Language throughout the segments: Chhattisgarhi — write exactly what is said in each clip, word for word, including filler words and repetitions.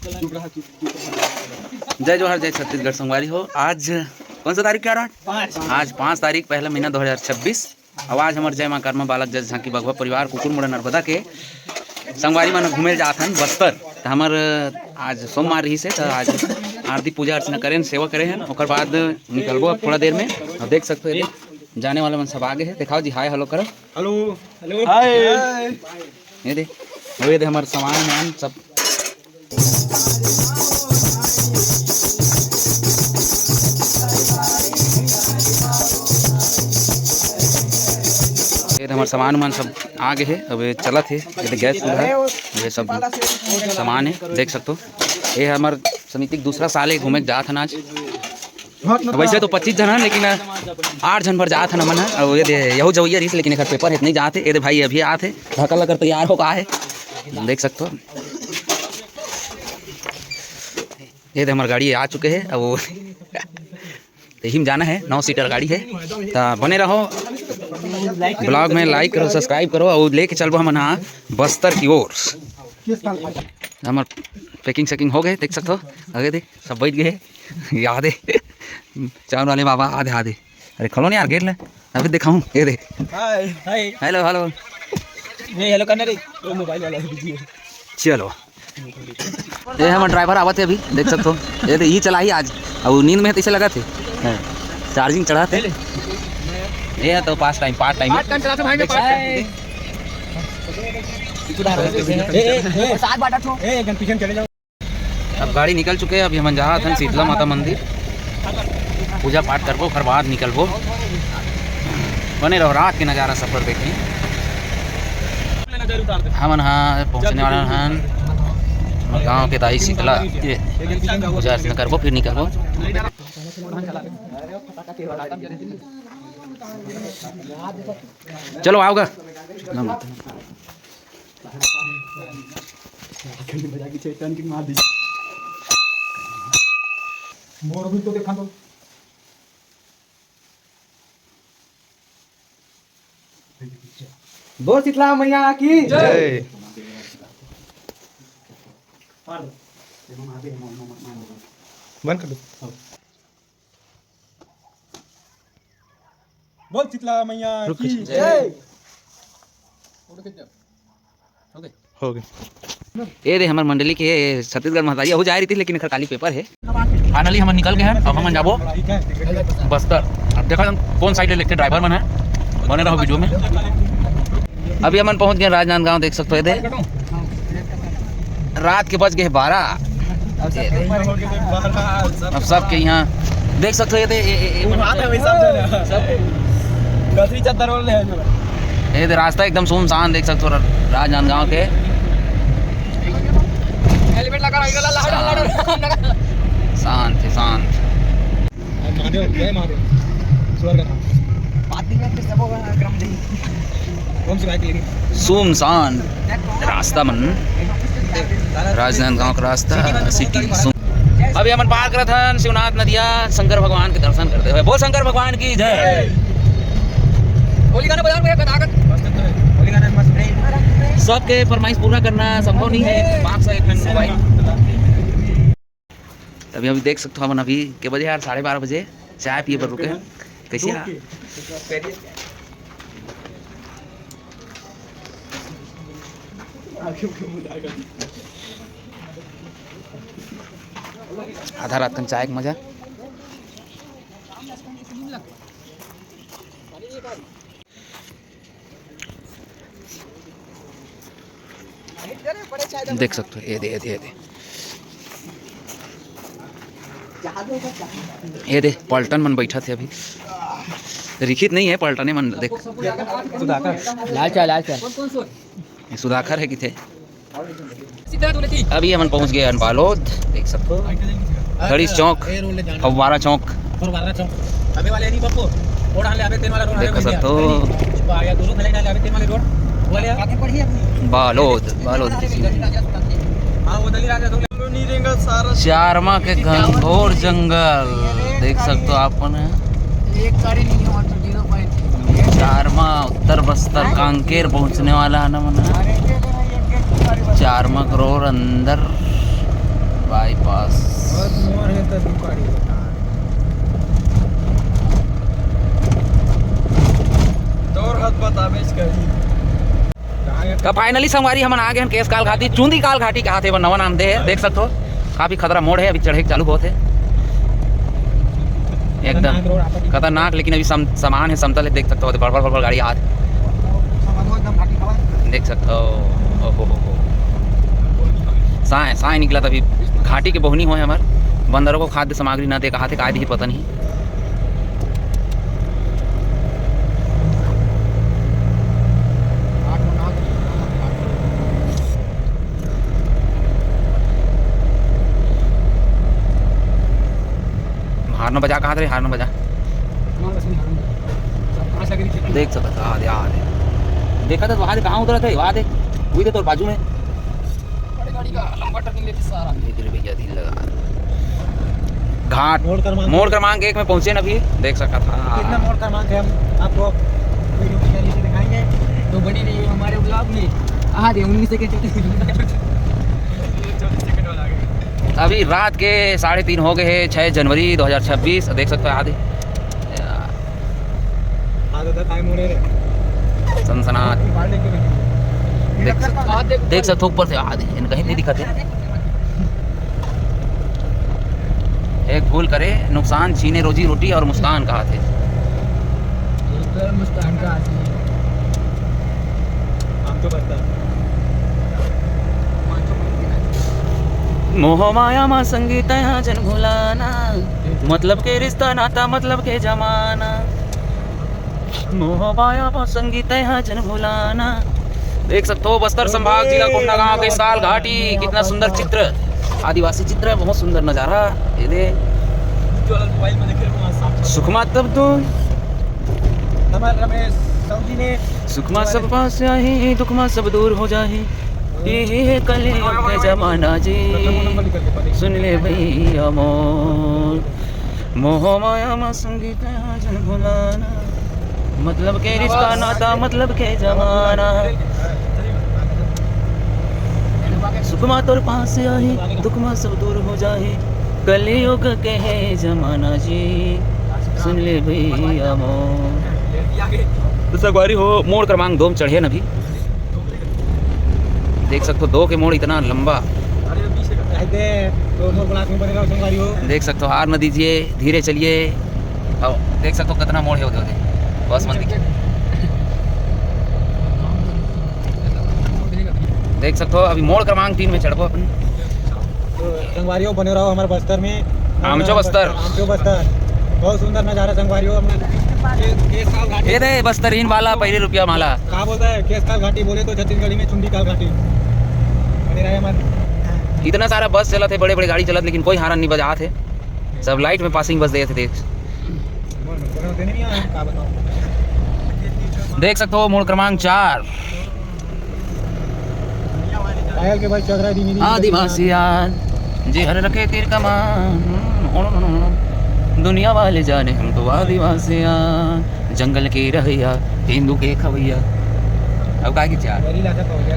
जय जोहार, जय छत्तीसगढ़ संगवारी हो। आज कौन सा तारीख के आ रहा है? आज पाँच तारीख, पहला महीना दो हज़ार छब्बीस। अउ आज हमर जय माँ कर्मा बालक जस झांकी बघवा परिवार कुकुरमुड़ा नर्मदा के संगवारी मन घूमे जात हन बस्तर। त हमर आज सोमवार रहिस हे, त आज आरती पूजा अर्चना करे हन, सेवा करे हन, ओकर बाद निकलबो अब थोड़ा देर में। अउ देख सकथो, ये दे, जाने वाला मन सब आ गे हे। देखाओ जी, हाय हेलो करो। हेलो। हेलो। हाय। ये दे, अउ ये दे हमर सामान वामान सब। ये दे हमर सामान वामान सब आ गे हे, अब ये चलत हे। ये दे गैस चूल्हा हे, ये सब सामान हे, देख सकथो। ये हमर समिति के दूसरा साल हे, घूमे के जात हन आज। वैसे तो पच्चीस झन हन, लेकिन आठ झन भर जात हन हमन ह। अउ ये दे, यहू जवैया रहिस, लेकिन एकर पेपर हे, त नइ जात हे। ये दे भाई अभी आत हे, ढकल लकर तैयार हो का हे, देख सकथो। ये दे हमर गाड़ी आ चुके हे, अब वो यही में जाना हे, नौ सीटर गाड़ी हे। त बने रहो vlog में, like करो, subscribe करो, अउ लेके चलबो हमन हा बस्तर की ओर। हमर packing sacking हो गे, देख सकथो, आगे देख, सब बैठ गे हे। याद हे, चाउर वाले बाबा, आधे आधे। अरे खोलो नहीं यार गेट ले, अभी दिखाऊं, ये दे। हाय। हाय। Hello, hello. नहीं, हेलो करना रे, वो मोबाइल वाला है, बिजी है। चलो, ये हमर ड्राइवर आवत हे अभी, देख सकथो। ये दे, ये चलाही आज, अब नींद में तइसे लगत हे, हाँ, चार्जिंग चढ़ात हे। ये तो pass time, part time. Part time चलाते भाई, मैं पार्ट टाइम। ए, ए, ए, साथ बांटा छो। ए, एक जन पीछे में चले जाओ। अब गाड़ी निकल चुके हे, अभी हमन जात हन शीतला माता मंदिर, पूजा पाठ करबो, ओकर बाद निकलबो। बने रहो, रात के नजारा सफर देखी। हमन हा पहुंचने वाला हन गांव के दाई शीतला, पूजा अर्चना करबो, फिर निकलबो। चलो आओगा। मोर भी तो देखा तो। बोल शीतला मैया की जय। बंद कर दो। बोल शीतला मैया रुक की जा। जय। हो गे। ये दे हमर मंडली के छत्तीसगढ़ महतारी, अहू जाए रहितिस, लेकिन एकर काली पेपर हे। Finally हमन निकल गे हन, अब हमन जाबो बस्तर। अब देखा जान कौन साइड ले लेथे ड्राइवर मन हे, बने रहो वीडियो में। अभी हमन पहुंच गे राजनांदगांव, देख सकथो ये दे। रात के बज गे हे बारह। अब सबके यहाँ देख सकथो ये दे, ये, ये, ये, वो बात है भाई, सब जगह। सब गठरी चद्दर ओढ़ ले हैं जो। ये दे रास्ता एकदम सुनसान देख सकथो र-, राजनांदगांव के। हेलमेट लगा रहा है, लगा, लगा, लगा, लगा। शांत हे, शांत। महादेव, जय महादेव। स्वर्ग धाम। सुमसान रास्ता मन, राजनांदगांव का रास्ता, सिटी सुम-, अभी हमन पार करत हन शिवनाथ नदिया, शंकर भगवान के दर्शन करते हुए। बोल शंकर भगवान की जय। होली गाना बजाओ भैया, कथागत। होली गाना मस्त है। सबके फरमाइश पूरा करना संभव नहीं है, मास्क एक ठन मोबाइल। अभी, अभी देख सकथो हमन अभी के बजे यार, साढ़े बारह बजे चाय पिए बर रुके हन। कैसे यार? आधा रात कन चाय के मजा। देख सकथो, ये दे, ये दे, ये दे। ये दे, पलटन मन बैठत हे अभी। रिखित नहीं हे, पलटने मन देख। सुधाकर। लाल चाय, लाल चाय। ये सुधाकर हे किथे? अभी हमन पहुंच गे हन बालोद, देख सकथो। गणेश चौक, फव्वारा चौक। देख सकथो। बालोद, बालोद की सीढ़ी। चारमा के घनघोर जंगल देख सकथो आप मन। चारमा उत्तर बस्तर कांकेर पहुंचने वाला हे ना मन। चारमा करोर अंदर बाईपास। बहुत मोर हे त दुकाड़ी बता। तोर हाथ बताबेच करी। त finally संगवारी हमन आ गे हन केसकाल घाटी, चूंदीकाल घाटी कहाथे, वो नवा नाम दे हे, देख सकथो। काफी खतरा मोड़ हे, अभी चढ़े के चालू होत हे। एकदम खतरनाक रोड आपत हे। खतरनाक, लेकिन अभी सम-, समान हे, समतल हे, देख सकथो, बड़ बड़ बड़ बड़ गाड़ी आत हे। देख सकथो, ओहो हो हो। साय, साय निकला तभी घाटी के बोहनी होय हमर। बंदरों को खाद्य सामग्री न दे कहाथे, काय दिही पता नहीं। हारन बजा कहात रे, हारन बजा। देख सकत हा, आ दे, आ दे। देखा था, वहाँ दे, कहाँ उतरा था? वहाँ दे, वही दे तोर बाजू में। बड़े गाड़ी का लंबा turning लेते सारा। देख रे भैया, दिल लगा। घाट, मोड़ क्रमांक मोड़ क्रमांक एक में पहुंचे ना अभी, देख सकत हा। कितना मोड़ क्रमांक है, हम आपको video के जरिए से दिखाएंगे, तो बने रहिए हमारे vlog में। आ दे, उन्नीस second। अभी रात के साढ़े तीन हो गए हैं, छः जनवरी दो हज़ार छब्बीस। देख सकते हो आदि आगे तो time हो रहे रे। सनसनाट। बाहर लेके बैठे। देख सक-, देख सकते हो ऊपर से आदि, इनका ही नहीं दिखाते। एक भूल करे, नुकसान छीने रोजी रोटी और मुस्कान कहाथे। मुस्कान कहाथे। हम तो बता। मोह माया मा संगी तैहा जन भुलाना, मतलब के रिश्ता नाता मतलब के जमाना। मोह माया मा संगी तैहा जन भुलाना। देख सकते हो बस्तर संभाग जिला कोंडागांव के साल घाटी, कितना सुंदर चित्र, आदिवासी चित्र है, बहुत सुंदर नजारा। ये दे सुखमा तब तो हमारे रमेश साहू जी ने सुखमा सब पास आही, दुखमा सब दूर हो जाही। ये है कलयुग का जमाना जी, सुन ले भैया मोर। मोह माया मा संगी तैहा जन भुलाना, मतलब के रिश्ता नाता मतलब के जमाना। सुखमा तोर पास आही, दुखमा सब दूर हो जाही। कलयुग के है जमाना जी, सुन ले भैया मोर। तो संगवारी हो, मोड़ क्रमांक दो में चढ़े न अभी। देख सकते हो दो के मोड़ इतना लंबा। अरे, तो मोड़ ब्लॉक में बने रहो संगवारी हो। देख सकते हो, हार न दीजिए, धीरे चलिए। और देख सकते हो कितना मोड़ है उधर, उधर। बस मंदिर। देख सकते हो, अभी मोड़ क्रमांक तीन में चढ़बो अपन। तो संगवारी हो, बने रहो हमारे बस्तर में। आमचो बस्तर। आमचो बस्तर। बहुत सुंदर नजारा संगवारी हो। हमने के-, केसकाल घाटी। ये दे बस्तरीन वाला, पहले रुपया माला। का बोलता है? केसकाल घाटी बोले तो छत्तीसगढ़ी में चुंडीकाल घाटी। बने रहे हमारे। इतना सारा बस चलत हे, बड़े बड़े गाड़ी चलत, लेकिन कोई हारन नहीं बजात हे। सब लाइट में पासिंग बस देत हे, देख। देख सकते हो मोड़ क्रमांक चार। पायल के भाई चल रहा है धीमी धीमी। आदिवासियान, जे हर रखे तीर कमान, दुनिया वाले जाने हम तो आदिवासियान। जंगल के रहैया, तेंदू के खवैया। अब का के चार? वही लागा तो हो गया।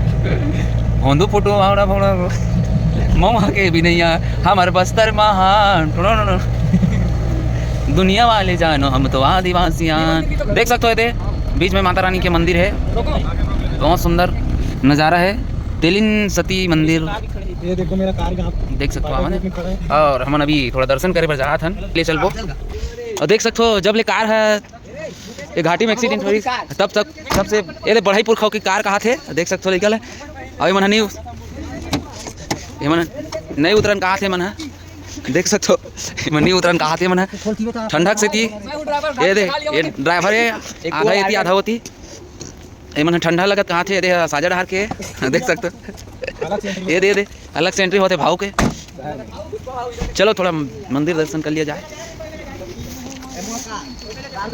भोंदू फुटू आवड़ा भोड़ा, मऊहा के बिनैया, हमर बस्तर महान। दुनिया वाले जानो हम तो आदिवासियान। देख सकते हो, ये दे, बीच में माता रानी के मंदिर है, बहुत सुंदर नज़ारा है। तेलिन सती मंदिर। ये देखो मेरा कार यहाँ देख सकते हो, हमन। में खड़ा है। और हमन अभी थोड़ा दर्शन करे बर जात हन, ले चलबो। और देख सकते हो, जब ले कार है ये घाटी में एक्सीडेंट होइस, तब तक सबसे, ये दे बढ़ई पुरखा के कार कहाथे, देख सकथो लइका ले। अउ एमन ह नहीं, एमन नहीं उतरन कहाथे एमन ह, देख सकथो, एमन नहीं उतरन कहाथे एमन ह। ठंडक सेती, ये दे, ये ड्राइवर है, आधा एती, आधा ओती। एमन ह ठंडा लगत कहाथे, ये दे साजा डहार के, देख सकथो। ये दे, ये दे। अलग से एंट्री होथे भाव के। चलो थोड़ा मंदिर दर्शन कर लिया जाए।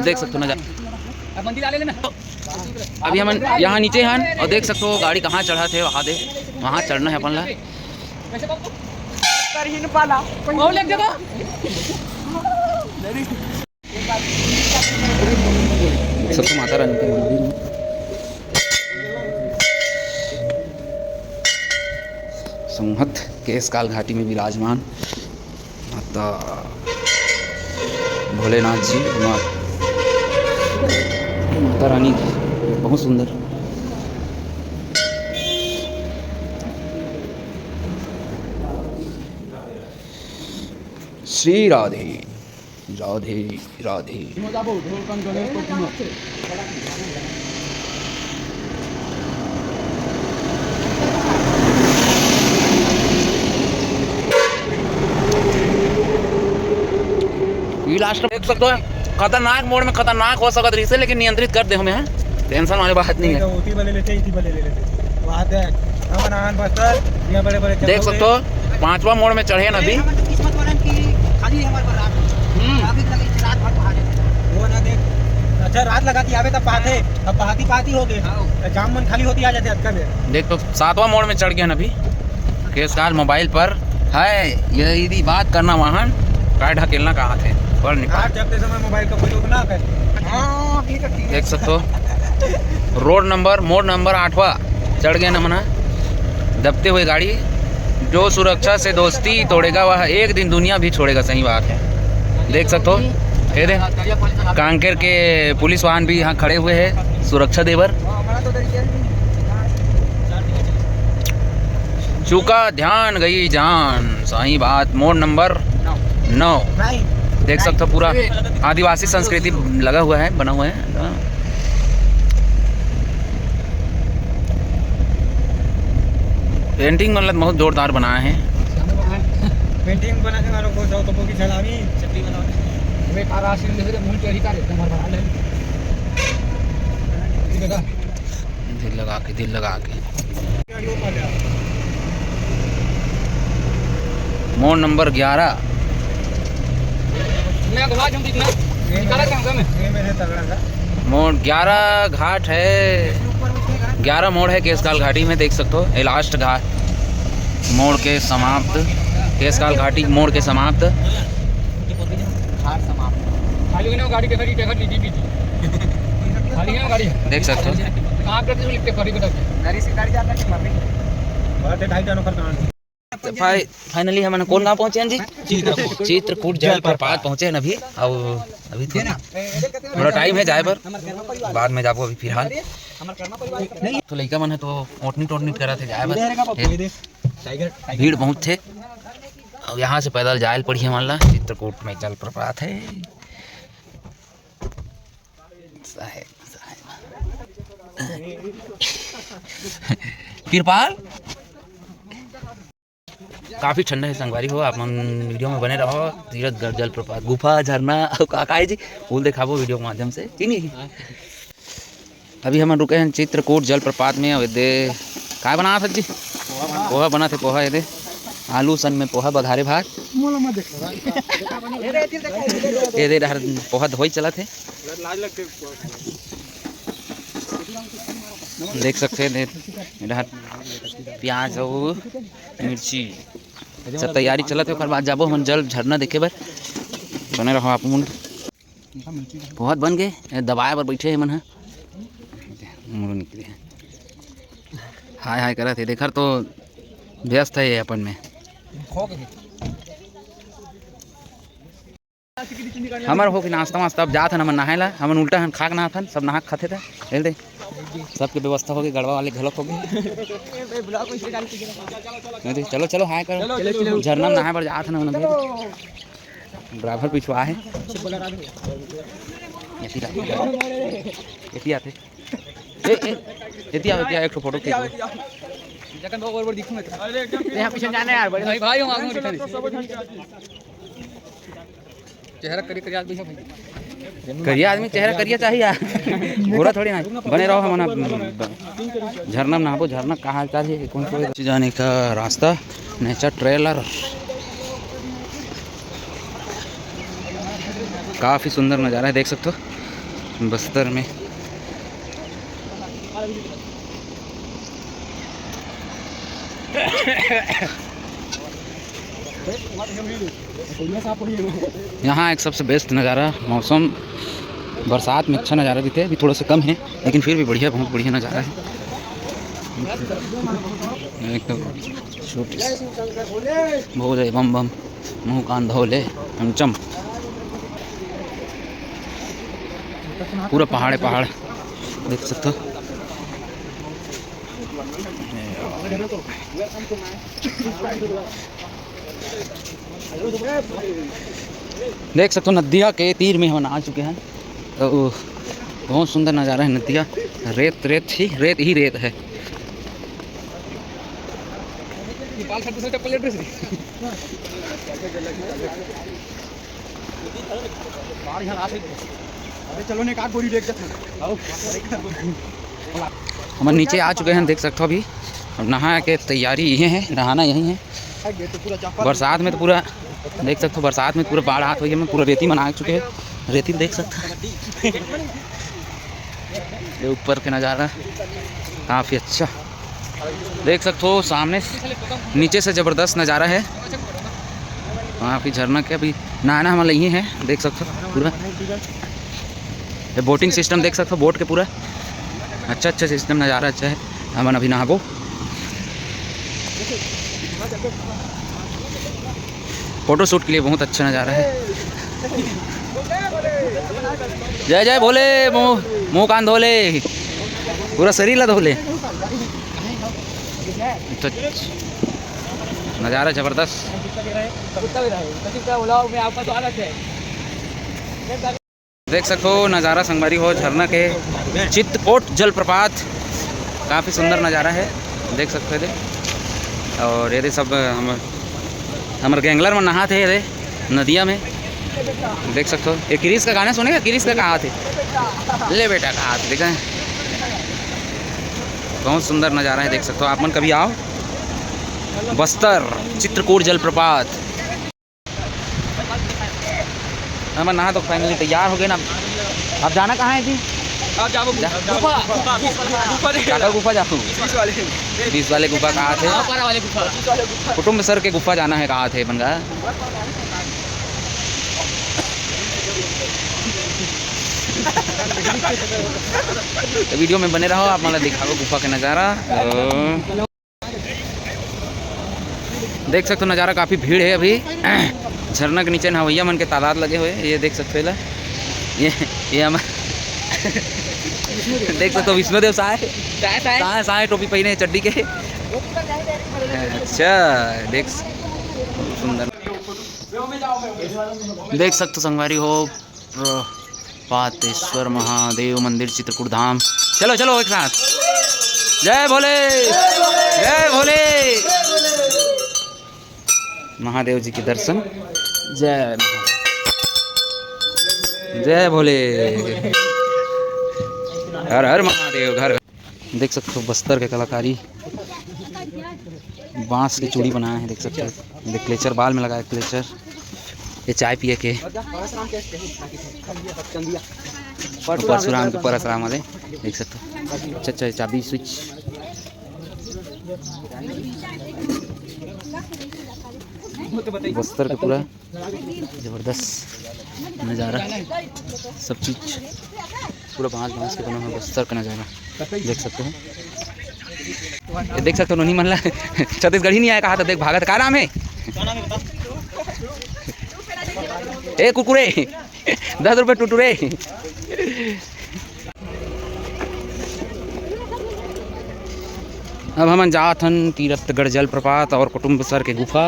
देख सकते हो नजारा। अभी हम यहाँ नीचे हन और देख सकते हो गाड़ी कहाँ चढ़ाथे, वहाँ दे, वहाँ चढ़ना है अपन ला। सबसे माता रानी के मंदिर में संहत केशकाल घाटी में विराजमान माता भोलेनाथ जी, माँ, माता रानी की बहुत सुंदर। श्री राधे, राधे, राधे। ये लास्ट देख सकते हो, खतरनाक मोड़ में खतरनाक हो सकत रहिसे, लेकिन नियंत्रित कर दे हमें, हैं? टेंशन वाली बात नहीं है। ऊटी वाले लेते, इटी वाले ले लेते। वहाँ देख, हम आन बस्तर, ये बड़े बड़े देख सकते हो, पांचवा मोड़ में चढ़े ना अभी। हमारे तो किस्मत वाला कि खाली है हमारे पर रात। हम्म। ट्रैफिक लगे, रात भर पहाड़ है। वो ना देख, अच्छा, रात लगा के आवे तब पाते, अब पहाती पहाती हो गए। हाँ। तो जाम मन खाली होती आ जाते अतका बेर। देख तो, सातवां मोड़ में चढ़ गए ना अभी। केशकाल मोबाइल पर है, ये यदि बात करना वाहन, काय ढकेलना कहा थे, पर निकाल। कार चलते समय मोबाइल का प्रयोग ना करें। हाँ, ठीक है, ठीक है। देख सकते हो, रोड नंबर, मोड़ नंबर आठवां चढ़ गया नमना, दबते हुए गाड़ी। जो सुरक्षा से दोस्ती तोड़ेगा, वह एक दिन दुनिया भी छोड़ेगा। सही बात है, देख सकते हो। ये दे, कांकेर के पुलिस वाहन भी यहाँ खड़े हुए हैं सुरक्षा देवर। चुका ध्यान गई जान, सही बात। मोड़ नंबर नौ। देख सकते हो, पूरा आदिवासी संस्कृति लगा हुआ है, बना हुआ है। पेंटिंग मतलब बहुत जोरदार बनाया है। पेंटिंग बनाने वालों को सौ कपड़ों की सलामी। हमें तारा आशीर्वाद दे दे, मुंह चोरी का एकदम भरभरा ले। ये देखा? दिल लगा के, दिल लगा के। मोड़ नंबर ग्यारह। मैं अगवा दूं बीच में। निकाला क्या हमको मैं? मोड़ ग्यारह घाट है, ग्यारह मोड़ है केशकाल घाटी में, देख सकते हो। ये लास्ट घाट, मोड़ के समाप्त, केशकाल घाटी मोड़ के समाप्त। घाट समाप्त। खाली होने गाड़ी के खड़ी, टिकट लीजिए, लीजिए। खाली है गाड़ी। देख सकते हो। कहाँ पे तुम लिखते पड़ी बताओ। गाड़ी से गाड़ी जाता है, मर रही है। बहुत है, ढाई टन ऊपर कहाँ? तो फाइ-, finally हमन कोन गांव पहुंचे हन जी? चित्रकूट। चित्रकूट जलप्रपात पहुंचे हन अभी। अब अभी थोड़ा, थोड़ा टाइम है जाए बर, बाद में जाबो अभी फिलहाल। तो लइका मन है तो ओटनी टोटनी करत है जाए बर। भीड़ बहुत थे। अब यहाँ से पैदल जाए ल पड़ही हमन ला। चित्रकूट में जलप्रपात है। साहेब, साहेब। किरपाल, काफी ठंडा है संगवारी हो, आप मन वीडियो में बने रहो। तीरथ गढ़ जलप्रपात, गुफा, झरना, अउ का, का है जी, फूल दिखाबो वीडियो के माध्यम से, ठीक नहीं? अभी हमन रुके हैं चित्रकूट जलप्रपात में। अउ एदे काय बनात हे जी? पोहा बनात हे, पोहा। एदे आलू सन में पोहा, बघारे भात। एदे डहर पोहा धोई चलत हे। देख सकते हैं, एदे डहर प्याज अउ मिर्ची सब तैयारी चलत हे। ओकर बाद जाबो हमन जल झरना देखे बर। बने रहो आप मन। बहुत बन गए, ये दबाए बर बैठे हे मन ह। मुड़ निकले हे। हाय हाय करत हे, देखर तो व्यस्त है ये अपन में। हमर हो के नाश्ता वास्ता, अब जात हन हमन नहाए ला। हमन उल्टा हन खाक नहात हन, सब नहाक खाथे थे। हेल दे, सबके व्यवस्था हो गई, गड़वा वाले घलक हो गए। नहीं दे, चलो चलो, हाय करो। झरना में नहाए बर जात हन हमन अभी। ड्राइवर पिछवा है। एती ला। एती आते। ए, ए, एती आओ, एती आओ, एक ठो फोटो खींच लो। जगन बाबू और, और दिखूंगा तो। यहाँ पीछे जाना है यार, बड़े भाई, भाई, हम आगे दिखा दे। चेहरा करिया, करिया आदमी, भाई। करिया आदमी चेहरा करिया चाहिए यार। गोरा थोड़ी ना। बने रहो, हमन झरना में नहाबो। झरना का हाल चाल है, कौन सा जाने का रास्ता, नेचर ट्रेलर। काफ़ी सुंदर नज़ारा है, देख सकते हो बस्तर में। यहाँ एक सबसे बेस्ट नज़ारा, मौसम बरसात में अच्छा नज़ारा दिखे, अभी थोड़ा सा कम है, लेकिन फिर भी बढ़िया, बहुत बढ़िया नज़ारा है। एक तो शूट। भोले बम बम, मुंह कान धोले, चमचम। पूरा पहाड़ है, पहाड़ देख सकते हो। देख सकते हो, नदिया के तीर में हमन आ चुके हैं। तो बहुत सुंदर नज़ारा है नदिया, रेत, रेत ही रेत, ही रेत है। नेपाल से दूसरा चप्पल ले ड्रेस नहीं। बाहर यहाँ आ सकते। अरे चलो ने, एक आध गोली देख जाते हैं। आओ। हमन नीचे आ चुके हैं, देख सकते हो अभी। अब नहा के तैयारी ये है, नहाना यहीं है। बरसात में तो पूरा देख सकते हो, बरसात में पूरा बाढ़ आत होही, हमन पूरा रेती में नहा चुके हैं, रेती देख सकते हो। ये ऊपर के नज़ारा काफ़ी अच्छा देख सकते हो, सामने नीचे से ज़बरदस्त नज़ारा है। वहाँ की झरना के अभी नहाना हमन ल इही है, देख सकते हो पूरा। ये बोटिंग सिस्टम देख सकते हो, बोट के पूरा अच्छा अच्छा सिस्टम, नज़ारा अच्छा है। हमन अभी नहाबो। फोटोशूट के लिए बहुत अच्छा नज़ारा है। जय जय भोले, मुंह, मुंह कान धोले, पूरा शरीर ला धोले। तो नज़ारा जबरदस्त। देख सकते हो नज़ारा संगवारी हो, झरना के चित्रकोट जलप्रपात, काफ़ी सुंदर नज़ारा है, देख सकते हो। और ये सब हम, हमर gangler मन नहात हे ये नदिया में, देख सकते हो। ये किरीस का गाना सुने का? किरीस का कहा थे, ले बेटा कहा थे, देखा है? बहुत सुंदर नज़ारा है, देख सकते हो आप मन। कभी आओ बस्तर चित्रकूट जलप्रपात। हमन नहा तो finally तैयार हो गए ना। अब जाना कहाँ है जी? आप जाओ जा। गुफा, गुफा, गुफा देखे काकर ला। गुफा जाओ? बीस वाले। बीस वाले गुफा कहाँ थे? हाँ, पारा वाले गुफा। कुटुम्ब सर के गुफा जाना है, कहाँ थे बन गया? तो वीडियो में बने रहो, आप मन ला दिखाबो गुफा के नज़ारा। तो देख सकते हो नज़ारा, काफ़ी भीड़ है अभी। झरना के नीचे नहवैया मन के तादाद लगे हुए, ये देख सकते हो ला। ये, ये हमार देख सकते हो विष्णुदेव साय, साय, साय। साय, साय टोपी पहने चड्डी के। अच्छा, देख सुंदर। देख सकते हो संगवारी हो, प्रपातेश्वर महादेव मंदिर चित्रकूट धाम। चलो चलो एक साथ, जय भोले, जय भोले। महादेव जी के दर्शन। जय महा-, जय भोले। हर हर महादेव। घर देख सकते हो बस्तर के कलाकारी, बांस के चूड़ी बनाए हैं, देख सकते हो। ये क्लेचर बाल में लगाए, क्लेचर। ये चाय पिए के परशुराम के, परशुराम वाले देख सकते हो। अच्छा अच्छा, ये चाबी स्विच। बस्तर के पूरा जबरदस्त नज़ारा, सब चीज पूरा बांस बांस के बना हुआ बस्तर का नज़ारा देख सकते हो। ये देख सकते हो, नोनी मन ला छत्तीसगढ़ी नहीं आया कहा था, देख भागत। का नाम है? ए कुरकुरे, दस रुपये टुटुरे। अब हमन जात हन तीरथगढ़ जलप्रपात और कुटुम्ब सर के गुफा,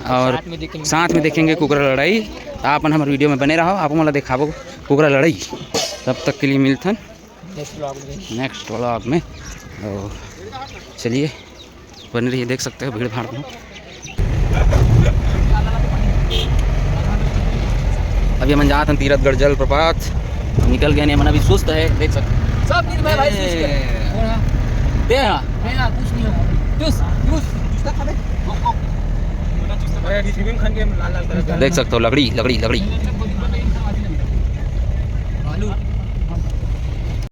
और साथ में देखेंगे। साथ में देखेंगे कुकरा लड़ाई। आप मन हमर वीडियो में बने रहो, आप मन ला दिखाबो कुकरा लड़ाई। तब तक के लिए मिलथन नेक्स्ट व्लॉग में। नेक्स्ट व्लॉग में। और चलिए, बने रहिए, देख सकते हो भीड़ भाड़ में। अभी हमन जात हन तीरथगढ़ जलप्रपात, निकल गए हन, हमन अभी सुस्त है, देख सकते हो। सब दिन भर भाई सुस्त है। ए। दे हाँ। नहीं यार, कुछ नहीं होगा। Juice, juice. अरे, अभी फिल्म खान के लाल लाल तरह का। देख सकते हो, लकड़ी, लकड़ी, लकड़ी।